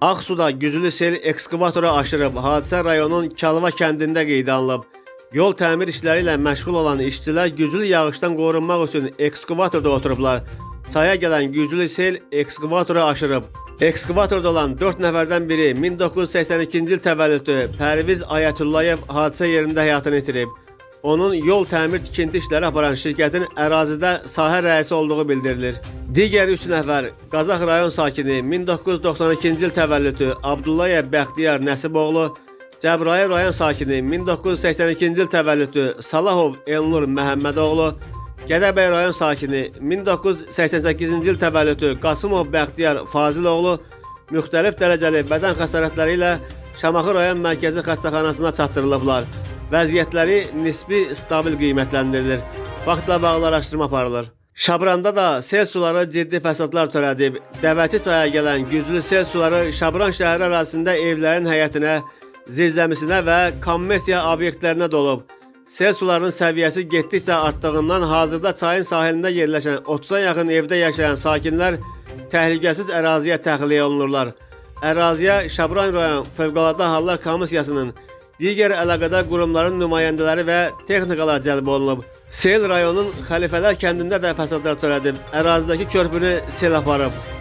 Ağsuda güclü sel ekskavatora aşırıb. Hadisə rayonun Kalva kəndində qeydə alınıb. Yol təmir işləri ilə məşğul olan işçilər güclü yağışdan qorunmaq üçün ekskavatorda oturublar. Çaya gələn güclü sel ekskavatora aşırıb. Ekskavatorda olan 4 nəfərdən biri 1982-ci il təvəllüdlü Pərviz Ayətullayev hadisə yerində həyatını itirib. Onun yol təmir tikinti işləri aparan şirkətin ərazidə sahə rəisi olduğu bildirilir. Digər 3 nəfər Qazax rayon sakini 1992-ci il təvəllüdlü Abdullayev Bəxtiyar Nəsiboğlu, Cəbrayıl rayon sakini 1982-ci il təvəllüdlü Salahov Elnur Məhəmmədoğlu, Gədəbəy rayon sakini 1988-ci il təvəllüdlü Qasımov Bəxtiyar Faziloğlu müxtəlif dərəcəli bədən xəsarətləri ilə Şamaxı rayon mərkəzi xəstəxanasına çatdırılıblar. Vəziyyətləri nisbi stabil qiymətləndirilir. Faktla bağlı araşdırma aparılır. Şabranda da sel suları ciddi fəsadlar törədib. Dəvəçi çaya gələn güclü sel suları Şabran şəhəri ərazisində evlərin həyətinə, zirzəmisinə və kommersiya obyektlərinə dolub. Sel sularının səviyyəsi getdikcə artdığından hazırda çayın sahilində yerləşən 30-a yaxın evdə yaşayan sakinlər təhlükəsiz əraziyə təxliyə olunurlar. Əraziyə Şabran rayon Fövqəladə Hallar Komissiyasının digər əlaqədar qurumların nümayəndələri və texnikalar cəlb olunub. Sel rayonun Xəlifələr kəndində də fəsadlar törədib. Ərazidəki körpünü sel aparıb.